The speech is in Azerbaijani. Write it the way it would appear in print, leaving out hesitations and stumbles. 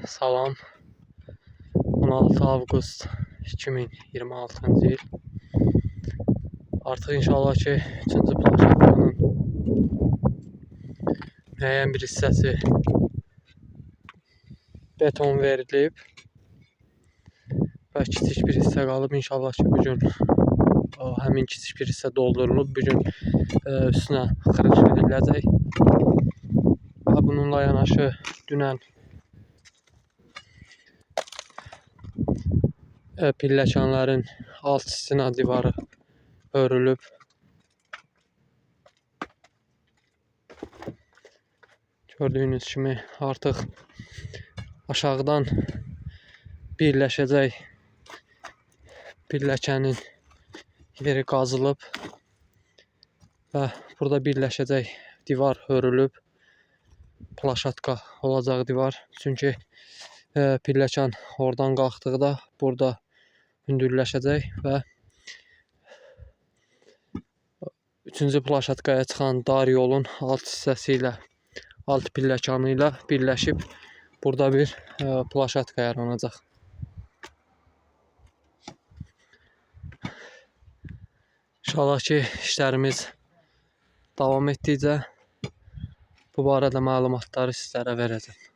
salam. 16 avqust 2026-cı il. Artıq inşallah ki, 3-cü plaşatkanın müəyyən bir hissəsi beton verilib və kiçik bir hissə qalıb. İnşallah ki, bu gün həmin kiçik bir hissə doldurulub. Bu gün üstünə xırış veriləcək. Və bununla yanaşı dünən pilləkənlərin alt istina divarı örülüb. Gördüyünüz kimi artıq aşağıdan birləşəcək pilləkənin yeri qazılıb və burada birləşəcək divar hörülüb. Plaşatka olacaq divar. Çünki pilləkən oradan qalxdıqda burada hündürləşəcək və 3-cü plaşatkaya çıxan dar yolun alt hissəsi ilə, alt pilləkəni ilə birləşib burada bir plaşatka yaranacaq. İnşallah ki, işlərimiz davam etdikcə bu barədə məlumatları sizlərə verəcəm.